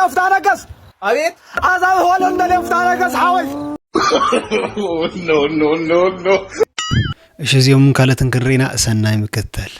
ፍታነገስ! ኣቤት! ኣዛብ ሆለንደል ፍታነገስ ሓወይ! እሺ፣ እዚኦምን ካልኦትን ክንርኢና፣ ሰናይ ምክትታል።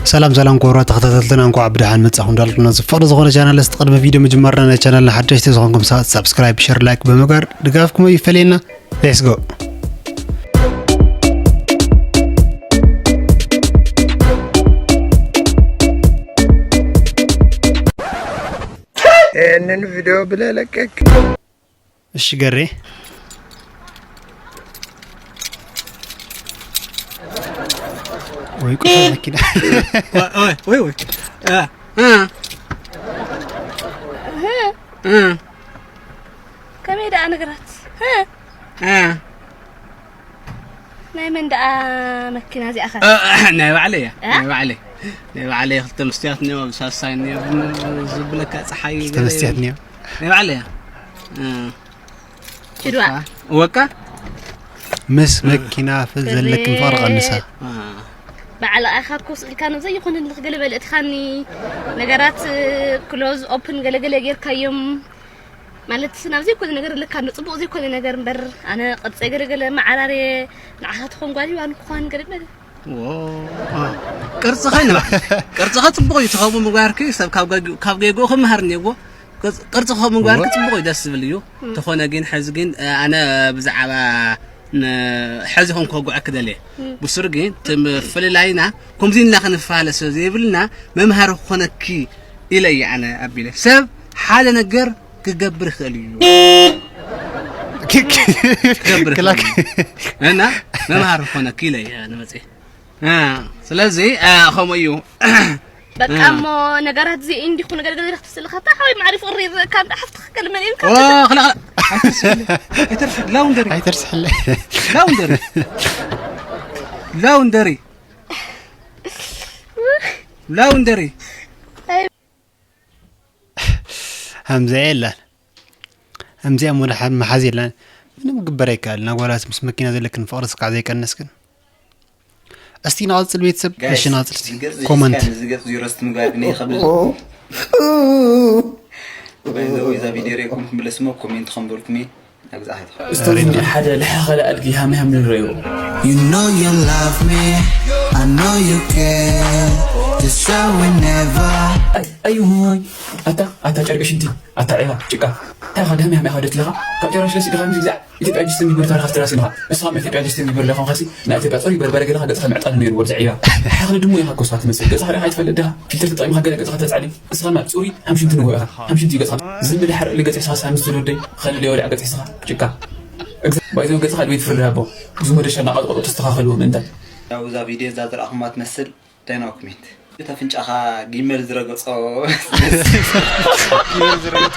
ሰላም ሰላም፣ ክቡራት ተኸታተልትና፣ እንኳዕ ብደሓን መጻኹም። እንዳልኩና ዝፍቕሪ ዝኾነ ቻናል፣ እስቲ ቅድሚ ቪድዮ ምጅማርና ናይ ቻናልና ሓደሽቲ ዝኾንኩም ሰባት ሳብስክራይብ፣ ሸር፣ ላይክ ብምግባር ድጋፍኩም ይፈለየና። Let's go። ይህንን ቪዲዮ ብለለቀክ። እሺ ገሬ። ወይ ቁጣ መኪና። ወይ፣ ወይ፣ ወይ። እ፣ እ። እ። ከመይ ደኣ ነገራት? እ። እ። ናይ መን ደኣ መኪና እዚኣ ኸ? እ፣ ናይ ባዕለይ እያ። እ? ናይ ባዕለይ። ናይ ባዕለይ ክልተ መስትያት እኒኦ፣ ሳሳይ እኒኦ፣ ዝብለካ ጸሓይ ክልተ ገለ መስትያት እኒኦ። ናይ ባዕለይ እያ። እ። ችድዋ። ወቃ? ምስ መኪና ዘለክን ፍቕሪ ቀንሳ። እ። ባዕልኻ እኮ ስኢልካ ነው ዘይኮነልኽ ገለ በለ እትኻኒ ነገራት ክሎዝ ኦፕን ገለገለ ጌርካዮም። ማለት ናብ ዘይኮነ ነገር ልካ እንዶ ጽቡቕ ዘይኮነ ነገር እምበር፣ ኣነ ቅርጸይ ገለገለ መዓራርየ ንዓኻ ትኾን ጓል ይዋን ክኾን ገለገለ። ዎ፣ አ፣ ቅርጽኻ ይንባዕ። ቅርጽኻ ጽቡቕ እዩ፣ ተኸቡ ምግባርኪ ሰብ ካብ ገግ-፣ ካብ ጌግኡ ክመሃር እኒአዎ። ቅርጽ-፣ ቅርጽ ከምኡ ምግባርኪ እወ። ጽቡቕ እዩ፣ ደስ ዝብል እዩ። እም። ተኾነ ግን፣ ሕዚ ግን፣ እ፣ ኣነ ብዛዕባ ን-፣ ሕዚ ከም ከጉዐኪ ደልየ። እም። ብሱር ግን፣ እቲ ምፍልላይና፣ ከምዚ ኢልና ክንፈላለ ስለ ዘይብልና፣ መምሃሪ ክኾነኪ ኢለ እየ ኣነ ኣቢለ። ሰብ ሓደ ነገር ክገብር ይኽእል እዩ። ክገብር ክላክ። ይኽእል እዩ። እና መምሃሪ ክኾነኪ ኢለ እየ ኣነ መፅየ። እ፣ ስለዚ፣ እ፣ ከምኡ እዩ። በቃ እ። እሞ ነገራት እዚ እንዲኹ ነገር ገለ ክትስልካ፣ እታ ሓወይ ማዕሪ ፍቕሪ ይርአካ፣ እንዳ ሓፍትኻ ከልመን ኢልካ ኦ፣ ትብል። ኸላ፣ ኸላ። ኣይተርስሕለይ። ኣይተርስሕለይ። ላውንደሪ። ኣይተርስሕለይ። ላውንደሪ። ላውንደሪ። ላውንደሪ። ኣይ። ሃምዛ የላን። ሃምዚኣ እሞ ደሓን መሓዝ የላን። ምንም ክግበር ኣይከኣልን። ኣጓላት ምስ መኪና ዘለክን ፍቕሪ ስካዕ ዘይቀነስክን። እስቲ ንቐጽል ቤተሰብ። ጋይስ፣ እሺ፣ ንቐጽል እስቲ። እዚ ገጽ እዚ ኮመንት። እስካን እዚ ገጽ እዚ ረስት ምግባር ግን ይኸብድ። ባይ ዘ ወይ፣ እዛ ቪድዮ ሪእኩም ክምለስ እሞ ኮሜንት ከም በልኩም እየ። ኣብ ግዛኣት። እስቲ ሬድዮ። ሓደ ልሓኸለ ኣድጊ ሃም ሃም ንረዮ። You know you love me, I know you care. Just show it never. ኣይ፣ ኣይ፣ ሆይ። ኣታ፣ ኣታ ጨርቂ ሽንቲ፣ ኣታ ዒባ፣ ጭቃ። እንታይ ኢኻ ደም ያም ኢኻ ደትለኻ? ካብ ጨራሽ ለሲ ድኻ ምሽ ግዛዕ። ኢትዮጵያ ጅስትን ይብር ታሪኻ ስትራስ ኢኻ። ንስኻ ኣብ ኢትዮጵያ ጅስትን ይብር ለኻ ኸሲ፣ ናይ ኢትዮጵያ ጽሩይ በርበረ ገለኻ ገጽኻ ምዕጣን ነይሩ ወዲ ዒባ። ሓኽሊ ድሙ ኢኻ ኮስካ ትመስል። ገጽኻ ሪኻ ኣይትፈልጥ ድኻ? ፊልተር ተጠቂምካ ገለ ገጽኻ ተጻሊ። እስኻ ማ ጽሩይ ሓምሽንቲ ንጎ ኢኻ። ሓምሽንቲ ገጽኻ ዝም ብለ ሓርቕ ገጽ ኢኻ ሳምስ ዝወደይ። ኸልል የወልዕ ገጽ ኢኻ። ጭቃ። እግዛ-፣ ባይዞ ገጽኻ ድቤት ፍርድ ሃቦ። ብዙ መደሻ እናቐጥቀጡ ተስተኻኸልዎ ምእንታን። ያው እዛ ቪድዮ እዛ ዝረኣኹማ ትመስል። ዳይና ኮሜንት። እቲ ኣፍንጫኻ ጊመል ዝረገጾ። ጊመል ዝረገጾ።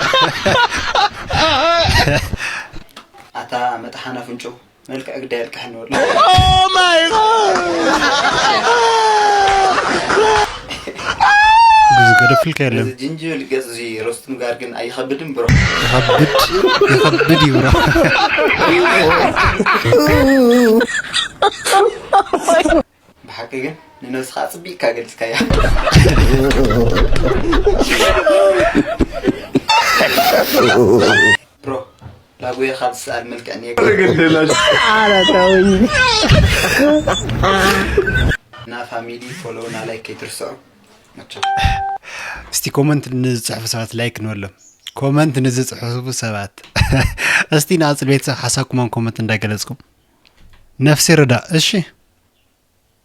ኣታ መጥሓን ኣፍንጮ፣ መልክዕ ግዳይ ኣልቅሐኒ ወላ። Oh my God! ብዙ ገደፍልካ የለን። እዚ ጅንጅብል ገጽ እዚ ሮስት ምግባር ግን ኣይኸብድን ብሮ? ይኸብድ፣ ይኸብድ እዩ ብሮ። ብሓቂ ግን ንነብስኻ ኣጽቢቕካ ገሊጽካያ። ብሮ፣ ላጉየኻ ዝሰኣል መልክዕ እኒኤ። ኧረ ተውኝ። እና ፋሚሊ ፎሎው እና ላይክ ከይትርስዑ። መቸም። እስቲ ኮመንት ንዝጽሕፉ ሰባት ላይክ ንበሎም። ኮመንት ንዝጽሕፉ ሰባት። እስቲ ንቐጽል ቤተሰብ ሓሳብኩም ኣብ ኮመንት እንዳገለጽኩም። ነፍሲ ርዳ፣ እሺ።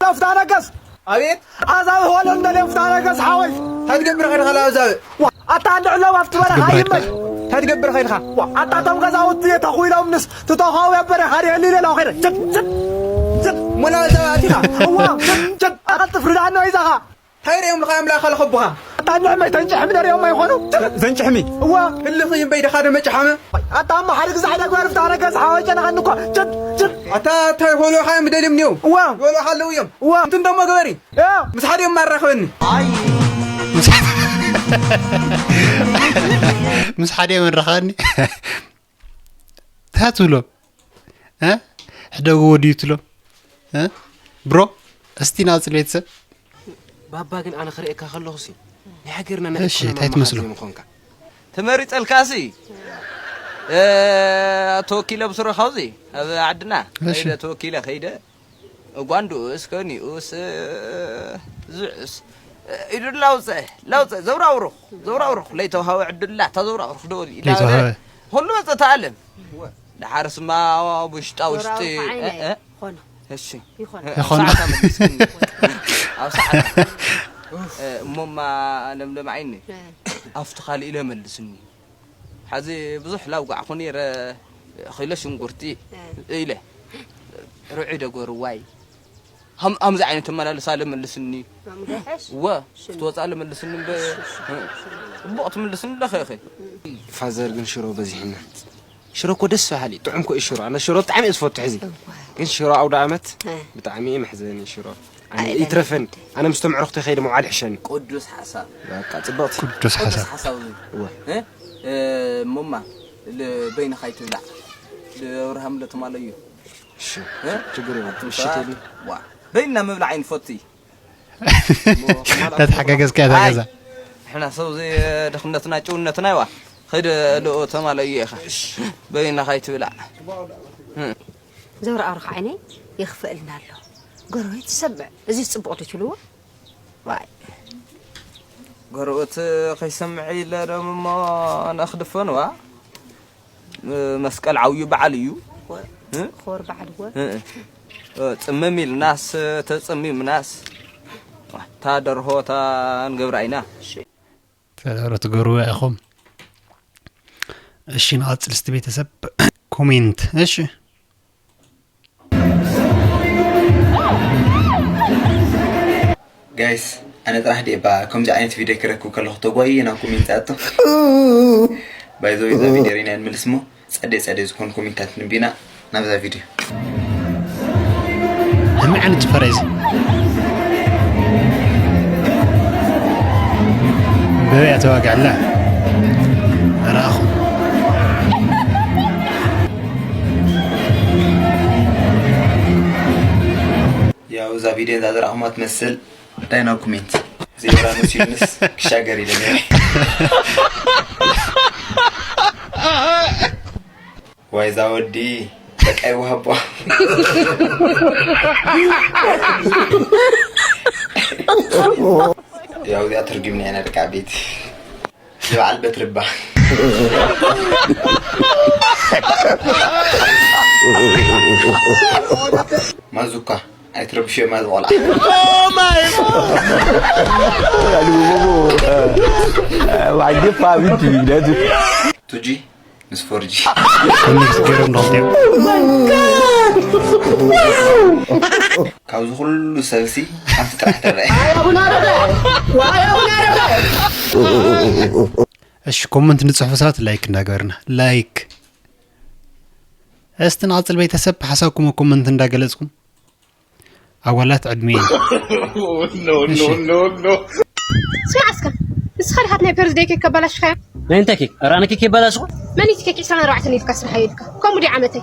ፍታነገስ! ኣቤት! ኣዛብእ ሆለንደል እዮም ፍታነገስ ሓወይ! እንታይ ትገብር ኸይድኻ ለኣዛብእ? ዋ፣ ኣታ እንድዕሎም ኣብቲ በረኻ ትገብር ይመች! ኸይድኻ? እንታይ ትገብር ኸይድኻ? ዋ፣ ኣታ እቶም ገዛውቲ ተኹኢሎምንስ ትተኻዊ ኣብ በረኻ ድየሊ ሌላ ኸይደ። ጭድ፣ ጭድ፣ ጭድ! እሞ ለኣዛብእ ኣቲኻ? እዋ፣ ጭድ፣ ጭድ! ኣቐልጥፍ ርዳእኖ ይዛኻ! እንታይ ርእዮም ልኻ እዮም ለኣኻ ለኸቡኻ? ኣታ ኣንሕመይ ተንጭሕሚ ደሪኦም ኣይኾኑ። ዘንጭሕሚ? እዋ። ህልኽ ይም በይድኻ ዶ መጭሓመ? ኣታ እሞ ሓደ ግዜ ሓደ ጓርፍ ታረገ ዝሓወጨ ንኸኒ እኮ። ጭብ፣ ጭብ። ኣታ እንታይ ሆሎ ኻዮም ደልም ኒው? እዋ። ሆሎ ኻለው እዮም። እዋ። እንትን ደሞ ገበሪ። ያ። ምስ ሓደ እዮም ማራኸበኒ። ምስ ሓደ እዮም ማራኸበኒ። እንታይ ትብሎም? እ? ሕደግዎ ድዩ ትብሎም? እ? ብሮ፣ እስቲ ናጽል ቤተሰብ። ባባ ግን ኣነ ክርእየካ ከለኹ ሲ ናይ ሃገርና ናይ እሺ፣ እንታይ ትመስሎ? ምኾንካ ተመሪጸልካ ሲ ተወኪለ ብስሩ ካብዚ ኣብ ዓድና ከይደ ተወኪለ ከይደ እጓ ንኡስ ከኒኡስ ዝዕስ ኢዱ ላውፀ ላውፀ ዘውራውሩኽ ዘውራውሩኽ ለይተውሃበ ዕድላ እታ ዘውራውሩኽ ደወል ኢላ ለይተውሃበ። ኩሉ መፀ ተኣለም ደሓር ስማ ውሽጣ ውሽጢ ዞራውሩኽ ዓይነ እ፣ እ፣ ኾኖ እሺ ይኾኖ እ፣ ይኾኖ። ኣብ ሰዓታ መልስኒ። ኣብ ሰዓታ እ፣ እሞማ ለምለም ዓይኒ ኣብቲ ካልእ ኢለ መልስኒ። ሓዚ ብዙሕ ላውጋዕኹ ነይረ ኺሎ ሽንጉርቲ ኢለ ርዑይ ደጎርዋይ ከምዚ ዓይነት ተመላልሳ ለመልስኒ ምምልሕሽ እወ ክትወፃ ለመልስኒ እምበ ፅቡቕ ትምልስኒ ኣለኸ ኢኸ ፋዘር ግን ሽሮ በዚሕና ሽሮ እኮ ደስ በሃሊ ጥዑም ኮ ሽሮ ኣነ ሽሮ ብጣዕሚ እየ ዝፈቱ ሕዚ ግን ሽሮ ኣውደ ኣመት ብጣዕሚ እየ መሕዘኒ ሽሮ ኣነ ይትረፈኒ ኣነ ምስቶም ዕርኽቲ ከይደ መውዓል ሕሸኒ ቅዱስ ሓሳብ በቃ ጽብቕቲ ቅዱስ ሓሳብ ሓሳብ እወ እ፣ እሞማ በይንኻ ይትብላዕ ለብርሃም ለትማለዩ እሺ ችግር የለም እሺ ቴዲ ዋ በይንና ምብላዕ ኣይንፈቱ ተተሓጋገዝካ እያ እዛ ገዛ ንሕና ሰብ ድኽነትና ጭውነትና ይዋ ኸይደ ልኦ ተማለዩ ኢኻ በይንኻ ይትብላዕ ዘውራኣሩኽ ዓይነይ የኽፍእልና ኣሎ ጎረቤት ትሰምዕ እዚ ጽቡቕ ዶ ትብልዎ ዋይ ጎረቤት ከይሰምዕ ኢለ ደም እሞ ነኽድፈን ዋ መስቀል ዓብዩ በዓል እዩ ኾር በዓል ወ ጽምም ኢልናስ ተጸሚምናስ እታ ደርሆ እታ ንገብራ ኢና ተረትገርዎ ኢኹም እሺ ንቐጽል እስቲ ቤተሰብ ኮሜንት እሺ ጋይስ ኣነ ጥራሕ ድየ ባ ከምዚ ዓይነት ቪድዮ ክረክብ ከለኹ ተጓይየ ናብ ኮሜንት ኣቶ ባይዘወይ እዛ ቪድዮ ሪና ንምልስ እሞ ጸደይ ጸደይ ዝኾኑ ኮሜንታት ንቢና ናብዛ ቪድዮ ከመይ ዓይነት ጭፈራ እዩ እዚ በበያ ተዋግዐላ ረኣኹ ያው እዛ ቪድዮ እዛ ዝረኣኹማ ትመስል ዳይና ኮሜንት ዘይብላ መሲሉንስ ክሻገር ኢለ ነይረ ዋይ እዛ ወዲ በቃ ይወሃቦ ያው እዚኣ ትርጉምና ኢና ደቂ ዓበይቲ ንበዓል በትሪ እባ ማዙካ ኣይትረብሽዮ ማዝ ቆልዓ ዋጅፋ ብቲ ነዚ ቱጂ ምስ ፎርጂ ኮሚክስ ገይሮም ንኽልቲኦም ካብዚ ኩሉ ሰብሲ ሓንቲ ጥራሕ ትረአ እሺ ኮመንት ንፅሕፉ ሰባት ላይክ እንዳገበርና ላይክ እስቲ ንቐፅል ቤተሰብ ሓሳብኩም ኮመንት እንዳገለፅኩም ኣዋላት ዕድሜ ስማዕ እስከ ንስኻ ዲኻ ናይ በርዝደይ ኬክ ከባላሽኻዮ ናይ እንታይ ኬክ? ኧረ ኣነ ኬክ የባላሽኹ? መን እዩ እቲ ኬክ ዕስራን ኣርባዕተን ኢልካ ስራሓዮ ኢልካ ከምኡ ድዩ ዓመተይ?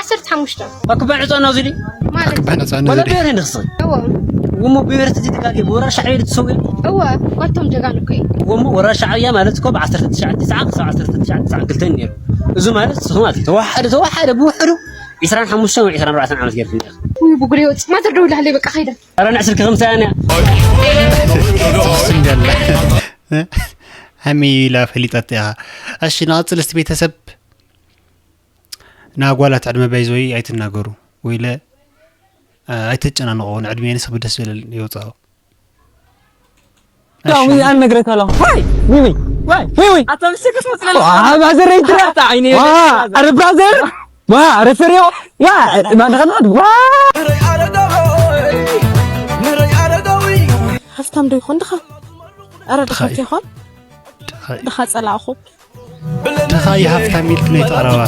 ዓሰርተ ሓሙሽተ ኣኩባ ዕፃ እናውዚ ድዩ? ማለት ባነፃ ወላ ነዘደ ብሔር ንኽስኺ እዎ እሞ ብሔር እቲ ትጋጌ ወራር ሻዕብያ ድትሰውየ እወ ጓቶም ጀጋኑ እኮ እዩ እሞ ወራር ሻዕብያ ማለት እኮ ብ ዓሰርተ ትሽዓተ ትስዓ ክሳብ ዓሰርተ ትሽዓተ ትስዓ ክልተ ነይሩ እዚ ማለት ንስኹም ማለት እዩ ተዋሓደ ተዋሓደ ብውሕዱ ዒስራን ሓሙሽተን ወይ ዒስራን ኣርባዕተን ዓመት ጌርክን ኢኻ። ውይ ብጉደይ ወፅእ ማዘር ደውላ ሃለይ በቃ ከይደ። ኧረ ንዕ ስልኪ ክምሳያ እያ። ሶስት እንዳለ ሃሚ ኢላ ፈሊጣት እያ። እሺ ንቐፅል እስቲ ቤተሰብ ናጓላት ዕድመ ባይዞይ ኣይትናገሩ ወይለ ኣይተጨናንቆ ንዕድሜ ንስብ ደስ ዝብል ይወፃኦ ዳዊ ኣነግረካ ኣለኹ ዋይ ዊዊ ዋይ ዊዊ ኣታ ብስክስ መጽለል ማዘር ይትራ ኣታ ዓይኒ ዋ ኣረ ብራዘር ዋ ኣረ ፍሬዮ ዋ ማንኸና ዋ ሃብታም ዶ ይኾን ድኻ? ኣረ ድኻ ድኻ እዩ። ይኾን? ድኻ እዩ። ድኻ ጸላእኹ። ድኻ እዩ ሃብታም ኢልክ ናይ ተቐረባ።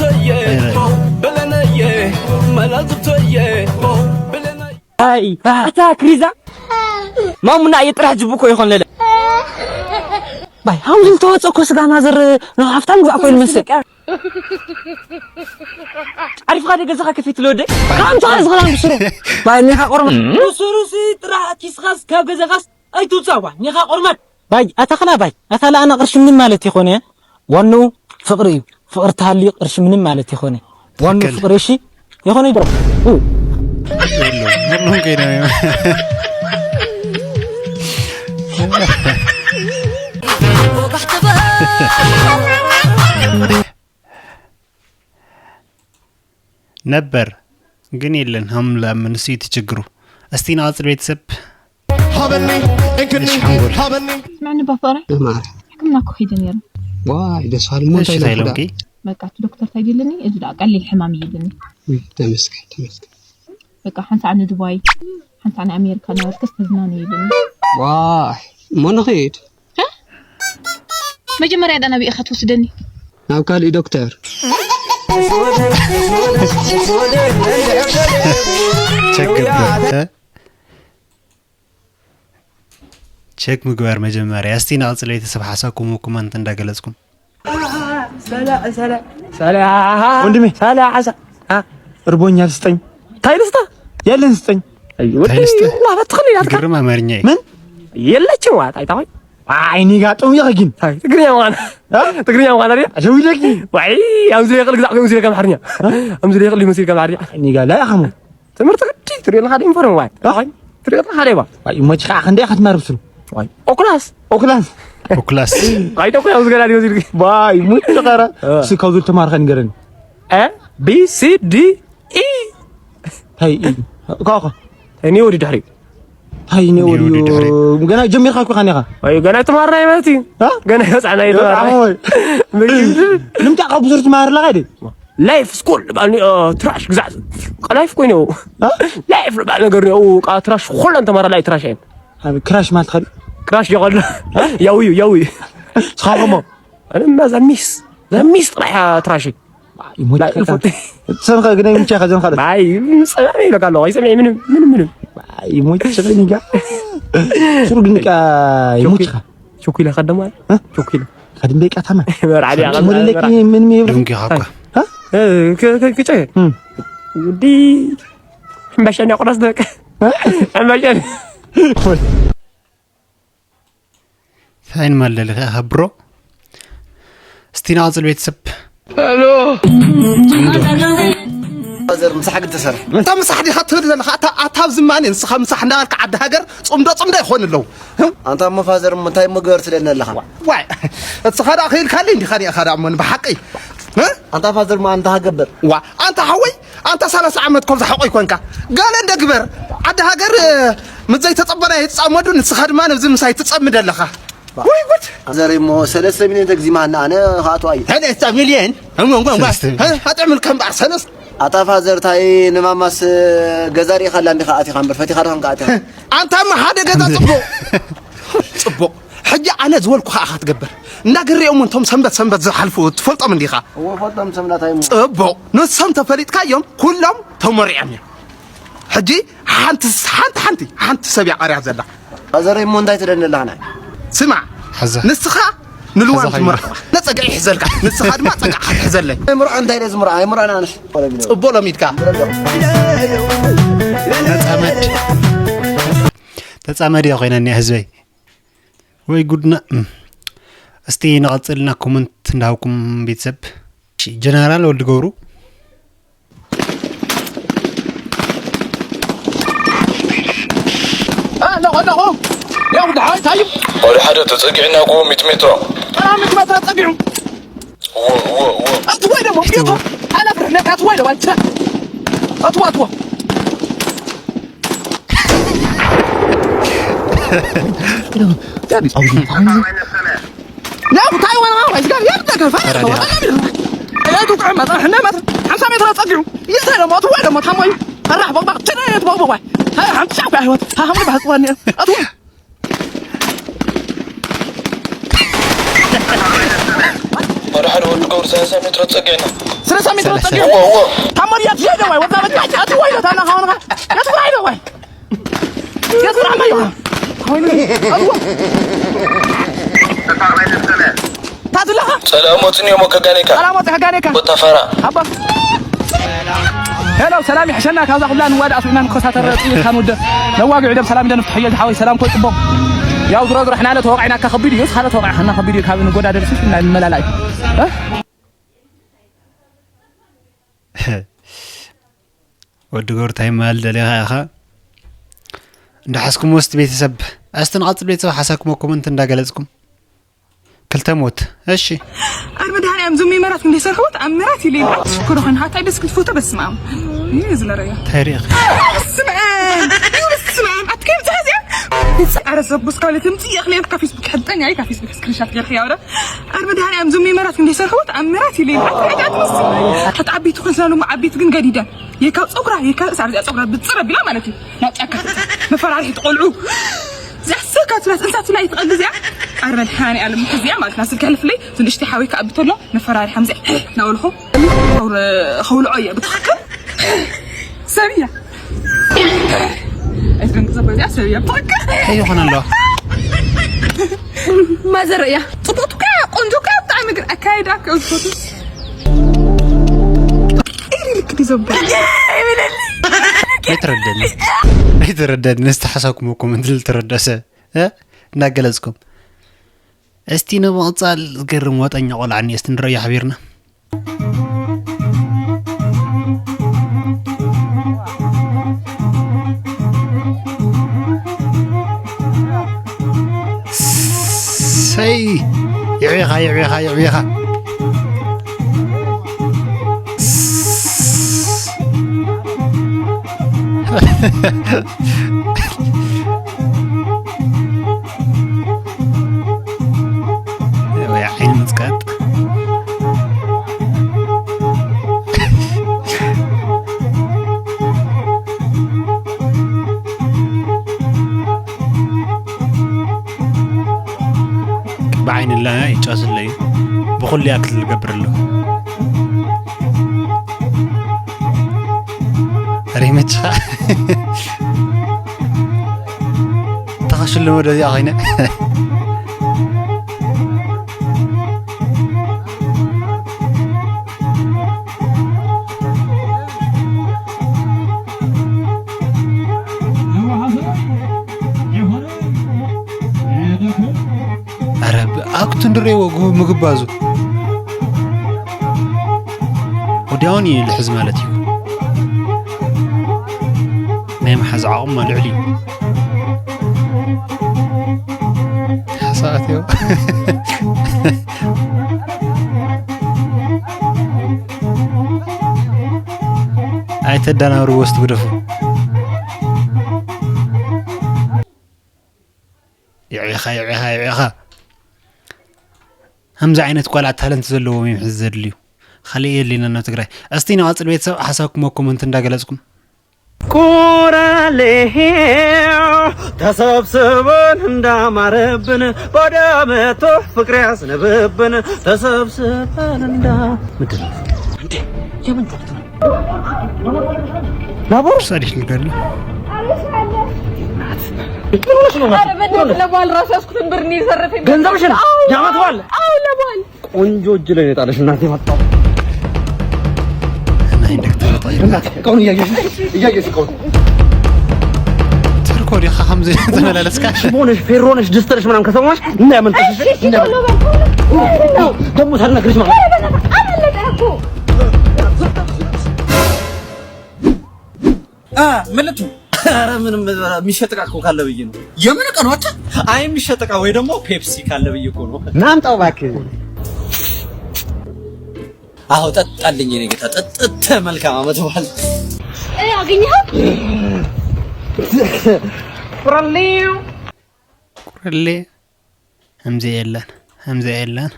ኣይ፣ ኣታ ክሪዛ። ማሙና እየ ጥራሕ ጅቡ እኮ ይኾን ለለ። ባይ፣ ሃምዚ ዝተዋጽኦ እኮ ስጋ ማዘር ንሃብታም ግዛእ ኮይኑ መስል። ዓሪፍካ ደ ገዛኻ ከፊት ለወደ? ካም ተኻ ዝኸላም ብስሩ። ባይ፣ ኒኻ ቆርማ። ብስሩ ሲ ጥራሕ ኪስኻስ ካብ ገዛኻስ ኣይትውጻእ ዋ። ኒኻ ቆርማት። ባይ፣ ኣታ ኸላ ባይ፣ ኣታ ለኣና ቅርሺ ምንም ማለት ይኾነ። ዋንኡ ፍቕሪ እዩ። ፍቕሪ ተሃልዩ ቅርሺ ምንም ማለት ይኾነ። ዋንኡ ትክክል። ፍቕሪ እሺ። ይኾነ ይዶ። ኡ። የለውም። ምንም ከይና ነበር ግን የለን። ሃምላ ምንስ እዩ ትችግሩ? እስቲ ንቐጽል ቤተሰብ። ሃበኒ እንክኒ እሺ፣ ሓንጎል። ሃበኒ። ስምዕኒ ባፈረ ማር። ሕክምና እኮ ኸይደ ነይሩ። ዋይ ደስ በሃሊ። እሞ እሺ እንታይ ኢሎም እንታይ ኢሎምኪ? በቃ እቲ ዶክተር እንታይ ኢሉኒ? እዚ ደኣ ቀሊል ሕማም እዩ ኢሉኒ። ውይ፣ ተመስገን ተመስገን። በቃ ሓንሳዕ ንዱባይ ሓንሳዕ ንኣሜሪካ ነበርክስ ተዝናነ ኢሉኒ። ዋይ እሞ ንኸይድ። መጀመርያ ደኣ ናበይ ኢኻ ትወስደኒ? ናብ ካልእ ዶክተር። ቸክ ግበር። ቸክ ምግባር መጀመርያ። እስቲ ንቐጽል ቤተሰብ ሓሳብኩም ኮመንት እንዳገለጽኩም። ሰላ- ሰላ- ሰላ- ወንድሜ። ሰላሳ አ፣ እርቦኛል ስጠኝ። ታይ ልስታ? የለን ስጠኝ። ኣይ፣ ወዲ እንታይ ልስታ? ዋ፣ በትኽልኝ ኣትካ። ግርም ኣማርኛ እዩ። ምን? የለችም ዋ፣ ታይ ታሆይ? ኣይ፣ ኒጋ ጥም ይኸጊን። ታይ፣ ትግርኛ ምዃን። አ? ትግርኛ ምዃን ኣሪያ? ሸዊደኪ። ዋይ፣ ኣብዚ ይኽእል ግዛዕ፣ ኣብዚ ይኽእል ኣምሓርኛ። አ? ኣብዚ ይኽእል ይመስል ከም ኣምሓርኛ። ኒጋ ላይ ኣኸሙ። ትምህርቲ ግዲ ትሪኦ ኣለኻ ዶ ዩኒፎርም ዋይ? አ? ዋይ፣ ትሪኦ ኣለኻ ዶ ባ? ዋይ፣ እሞ ጭቃ ክንደይ ኢኻ ትማር ብስሩ? ዋይ፣ ኦክላስ። ኦክላስ። ኦክላስ። ዋይ፣ ዶኮ ያው ዝገና ዲዮ ዝልጊ። ዋይ፣ ሙት ተቐረ። እ። እሱ ካብ ዙር ተማርኸ ንገረኒ። ኤ፣ ቢ፣ ሲ፣ ዲ፣ ኢ። ታይ ኢ? እኳ፣ እኳ። ታይ ኒዮ ድሕሪ። ታይ ኒዮ ኒዮ ድሕሪ። ድሕሪ። ገና ጀሚርካ እኮ ኻኒኻ። ዋይ፣ ገና ተማርና ይመቲ። እ? ገና ይወጻና ይተማርና። ይወጻ ወይ? ምግቢ። ንምንታይ ካብ ብዙር ትማር ኣለኻ ዲ? ላይፍ ስኩል ባል ኒዮ ትራሽ ግዛዕ። ላይፍ ኮይኑ። እ? ላይፍ ባል ነገር ኒዮ ቃ ትራሽ ኹለን ተማራ ላይ ትራሽ ኣይን። ኣብ ክራሽ ማለት ኸዲ? ክራሽ ጀቐሎ። ያውዩ፣ ያውዩ። ስኻኹሞ? ኣነ እና ዘሚስ፣ ዘሚስ ጥራሕ እያ ትራሽ። ይሞት ላይ ፈታ። ይፈት። ሰንኸ ግን ይምቻ ኸዘን ኸደ። ኣይ፣ ጸማሚ ይለካ ኣለኹ። ኣይሰምዕ ምንም፣ ምንም፣ ምንም። ኣይ፣ ይሞት ሸፈኒ ጋ። ሱሩ ግን ቃ ይሞት ኸ። ሾኪለ ኸደማ? እ? ሾኪለ። ኸድም ደቂቃ ታማ። መርዓዲ ኣቐ-፣ ሞለለኪ መርዓ-፣ ምን ምን ይብሉ? ድንኪ ኻኳ። እ? እ፣ ከ-፣ ከ-፣ ከ-፣ እ። ውዲ። ሕምባሻ እንዲያ ቁራስ ደቂ። እ? ሕምባሻ። ፋይን ማለልኸ ኸብሮ። እስቲ ንቐጽል ቤተሰብ። ሄሎ። ፋዘር ምሳሕ ክትሰርሕ። እንታይ ምሳሕ ዲኻ ትብል ዘለኻ? ኣታ፣ ኣታ ኣብዚ ማን ንስኻ ምሳሕ እንዳበልካ ዓዲ ሃገር ጽምዶ ጽምዶ ይኾን ኣለዉ። ኣንታ እሞ ፋዘር እሞ እንታይ እሞ ግበር ትደኒ ኣለኻ? ዋይ፣ እስኻ ደኣ ክኢልካለይ እንዲኻ ዲኻ ደኣ እሞ ንብሓቂ? እ? ኣንታ ፋዘር እሞ ኣንታ ሃገብር። ዋ፣ ኣንታ ሓወይ፣ ኣንታ ሰላሳ ዓመት ኮብዛ ሓቆይ ኮንካ። ገለ እንደ ግበር። ዓዲ ሃገር፣ እ፣ ምስ ዘይተጸበና ይጻመዱ፣ ንስኻ ድማ ነብዚ ምሳይ ትጸምድ ኣለኻ። ወይ ጉድ! ዘር እሞ ሰለስተ ሚልዮን ተግዚማና፣ ኣነ ክኣትዋ እዩ። ሰለስተ ሚልዮን? እሞ፣ እሞ፣ እሞ፣ ሰለስተ ሚልዮን። ሀ፣ ኣጥዕምልካ እምበኣር፣ ሰለስተ። ኣታ ፋዘር፣ ታይ ንማማስ ገዛ ርኢኻላ እንዲኻ ኣቲኻ እምበር፣ ፈቲኻ ዶ ከምካ ኣቲኻ? ኣንታ እሞ ሓደ ገዛ ጽቡቕ። ጽቡቕ። ሕጂ ኣነ ዝበልኩኻ ኢኻ ትገብር። እንዳ ገሪኦሞ እንቶም ሰንበት ሰንበት ዝሓልፉ ትፈልጦም እንዲኻ? እወ፣ እፈልጦም፣ ሰምና ታይ እሞ። ጽቡቕ። ንሶም ተፈሊጥካዮም፣ ኩሎም ተመሪዖም እዮም። ሕጂ ሓንቲ፣ ሓንቲ፣ ሓንቲ፣ ሓንቲ ሰብ እያ ቀርያ ዘላ። ኣዘረይ እሞ እንታይ ትደሊ ኣለኻ ናይ? ስማዕ፣ ሓዛ። ንስኻ ንልዋም ሓዛ ትምርዖ። ኸይዱ። ነጸጋ ይሕዘልካ። ንስኻ ድማ ጸጋዕኻ ትሕዘለይ። ምርዖ እንታይ ኢለ ዝምርዖ? ኣይምርዖን ኣነስ። ጽቡቕ ሎሚድካ። ተጻመድ። ተጻመድ እያ ኮይና እኒኣ ህዝበይ። ወይ ጉድና። እም። እስቲ ንቐጽልና ኮመንት እንዳሃብኩም ቤተሰብ። እሺ፣ ጀነራል ወልድ ገብሩ። ኣለኹ፣ ኣለኹ። ያው ደሓይ ታዩ። ወደ ሓደ ተጸጊዕና እኮ ሚእቲ ሜትሮ። ኣራ ሚእቲ ሜትሮ ጸጊዑ። እዎ፣ እዎ፣ እዎ። ኣትዋይ ደሞ፣ ጌታ። ኣላ ፍርሕነት ኣትዋይ ደሞ፣ ኣንቻ። ኣትዋ፣ ኣትዋ። ያው ታይዋን አሁን አይስጋር ያም ተከፋ ተረዳ። ያቱ ቀማ ጣ ህና ማት ሐምሳ ሜትር ጸግዑ። ይታ ደሞ ኣትዋ ደሞ ታሞይ። ኣራሕ ቦቅባቅ ትነ የት ቦቅቦቅ ዋይ። ሃ ሐምሳ ኳ ህይወት። ሃ ሐምድ ባሕጽዋን። ኣትዋ። ሓደ ወዲ ገብሩ ሰላሳ ሜትሮ ጸጊዕና። ሰላሳ ሜትሮ ጸጊዑ? እዎ፣ እዎ። ታሞ ድያ ትሸይደ ዋይ? ወዛ በቃ ጫቱ ዋይ፣ ታና ኻውንኻ። ያትኩራ ይደ ዋይ? ያትኩራ ማይ ዋይ? ታቱላኻ? ሰላም ወጽን እሞ ከጋኔካ። ሰላም ወጽ ከጋኔካ። ወታፈራ። ኣባ። ሄሎ፣ ሰላም ይሕሸና፣ ካብዛ ኩላ ንዋድ ኣስብና ንኮሳተር ጽይት ካንውደ። ነዋግዕ ደም ሰላም ደም ፍትሕዮ ዝሓወይ ሰላም ኮይ ጽቡቕ። ያው ዝሮ ዝሮ ሕናለ ተወቃዕና ከቢድ እዩ፣ ስኻለ ተወቃዕ ኸና ከቢድ እዩ፣ ካብ ንጎዳደል ሱስ ናይ መላላይ። እ? ወዲ ጎርታይ ማል ደሊኻ ኢኻ። እንዳሓስኩም ውስጥ ቤተሰብ፣ ኣስትን ቐጽል ቤተሰብ ሓሳኩም ኮመንት እንዳገለጽኩም። ክልተ ሞት። እሺ። ኣር መድሃኒ ኣም ዙም መራት እንደ ሰርሕወት ኣመራት ይሌ። ሽኩሩ ኸን ሃታይ ደስ ክትፎቶ በስማም። ይህ ዝለረያ። ታሪኽ። ስምዐን። ይህ ስምዐን። ኣትከም ትሕዝያ። ኣረ ዘቡስ ካልትም ጽየኽ ሌብ ካብ ፌስቡክ ሕጠን ያይ ካብ ፌስቡክ ስክሪንሻት ገርክ ያውረ። ኣር መድሃኒ ኣም ዙም መራት እንደ ሰርሕወት ኣመራት ይሌ። ኣትከም ትመስል። ሓታ ዓቢቱ ኸን ስላሉ ዓቢቱ ግን ገዲደ። የካብ ጸጉራ፣ የካብ ሳር እዚኣ ጸጉራ ብጽረ ቢላ ማለት እዩ። ናብ ጫካ መፈራርሒ ትቆልዑ። እዚኣ ስልካ ትላት እንሳ ትላይ ትቐል እዚኣ። ኣረ መድሃኒ ኣለም እዚኣ ማለት ናብ ስልካ ሕልፍለይ ትንሽቲ ሓወይ ከኣቢ ተሎ መፈራርሒ ከምዚ ናውልኹ። ከውልዖ እየ ብትኽክል። ሰብያ። ኣይትደንግጸ እዚኣ ሰብያ ብትኽክል። እንታይ ይኾን ኣሎ? ማዘር እያ። ጽቡቕ እኮ እያ፣ ቆንጆ እኮ እያ፣ ብጣዕሚ ግን ኣካይዳ ከውስኮትስ። ኢሪ ልክ ዲዞ በል። ኣይተረደኒ። ኣይተረደኒ። ነስተሓሳኩም እኮ ምን ትል ተረዳሰ? እ? እናገለጽኩም። እስቲ ንምቕጻል ዝገርም ወጠኛ ቆልዓ እኒኦ፣ እስቲ ንረዮ ሓቢርና። ሰይ! ይዕቢኻ፣ ይዕቢኻ፣ ይዕቢኻ። ወይ ዓይኒ ምጽቃጥ። ብዓይኒ ኣለና ይጫወትለይ። ብኹሉ ያክል ዝገብር ኣሎ። ሪመቻ። ተኸሽሉ ወደዚኣ ኮይነ። ኧረ ብ-፣ ኣብ ክትንድሬ ወጉ ምግባዙ። ወዲያውን እዩ ልሕዝ ማለት እዩ። ናይ መሓዝ ዓቕማ ልዕሊ እዩ። ሓሳባት እዮም። ኣይተዳናብሩ ወስቲ ግደፉ። የዕቢኻ፣ የዕቢኻ፣ የዕቢኻ። ከምዚ ዓይነት ቆልዓ ታለንት ዘለዎም እዮም ሕዚ ዘድልዩ። ካልእ የድልየና ናብ ትግራይ። እስቲ ንቐጽል ቤተሰብ ሓሳብኩም ኣብ ኮመንት እንዳገለጽኩም። ቁራሌ ተሰብስበን እንዳማረብን ወደ መቶ ፍቅር ያስነብብን ተሰብስበን እንዳ ምንድን ነው እንዴ? የምን ጩኸት ነው? ናቦር ሳዲስ ንገል ምን ሆነሽ ነው? ኧረ በእናትህ ለበዓል ራሱ ያዝኩትን ብር ነው የዘረፈኝ። ገንዘብሽን? አዎ፣ የዓመት በዓል? አዎ፣ ለበዓል። ቆንጆ እጅ ላይ ነው የጣለሽ እናቴ። መጣሁ። ናይ ዶክተር ጣይብ እናቴ፣ እቃውን እያየሽ፣ እያየሽ እቃውን። ተርኮ ዲኻ ከምዚ ተመላለስካ? ሽቦ ነሽ፣ ፌሮ ነሽ፣ ድስት ነሽ ምናምን ከሰማሽ እና ያመልጥሽ፣ እሺ፣ እሺ፣ እና ቶሎ በል፣ ቶሎ በል። ምንድን ነው? ደግሞ ሳልነግርሽ ማለት ኧረ በእናትህ አመለጠ እኮ። አ፣ ምን ልትሉ? ኧረ ምንም፣ የሚሸጥ ዕቃ እኮ ካለ ብዬ ነው። የምን ዕቃ ነው አንተ? አይ የሚሸጥ ዕቃ ወይ ደግሞ ፔፕሲ ካለ ብዬ እኮ ነው። ና አምጣው እባክህ። አዎ ጠጣልኝ የኔ ጌታ፣ ጠጥተህ መልካም አመት በዓል። እ፣ አገኘኸው? ፍራሊው። ቁርሌ። ከምዚ የለን፣ ከምዚ የለን።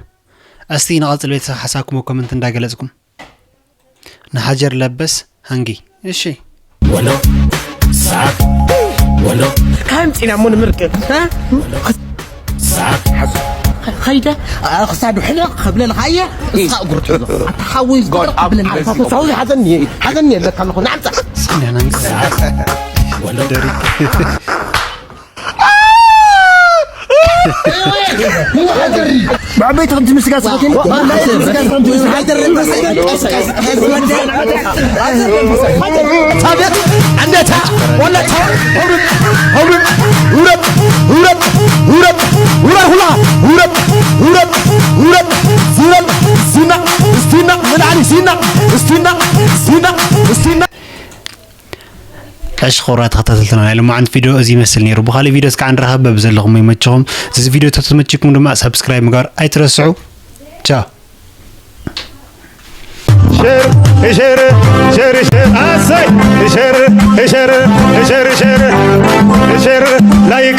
እስቲ ንቐጽል ቤተሰብ ሓሳብኩም ኮመንት እንዳገለጽኩም። ንሃጀር ለበስ ሃንጊ። እሺ። ወሎ ሳቅ ወሎ ካምፂና ሙን ምርቅ ሳቅ ሓሱ ኸይደ ክሳዱ ሕነ ከብለልካ እየ። እስኻ እግሩ ትሕዞ ኣታ ሓወይ ዝግበር ክብለልካ። ሓዘኒ ሓዘኒ የለካ ኣለኹ ናምፃ ብዓበይቲ ከምቲ ምስጋስ ታቤት እንዴታ ወለታ ውረድ ውረድ ውረድ ውረድ ውረድ ሁላ ውረድ ውረድ ውረድ ዝረል ዝና እስቲና ንላዕሊ ዝና እስቲና ዝና እስቲና እሺ ክቡራት ተኸታተልትና ናይ ሎማዓንቲ ቪድዮ እዚ ይመስል ነይሩ። ብኻሊእ ቪድዮ እስካዕ ንራኸብ። በብዘለኹም ይመችኹም። እዚ ቪድዮ ተተመችኩም ድማ ሳብስክራይብ ምግባር ኣይትረስዑ። ቻው። ሸር ሸር ሸር ሸር ኣሰይ ሸር ሸር ሸር ሸር ሸር ላይክ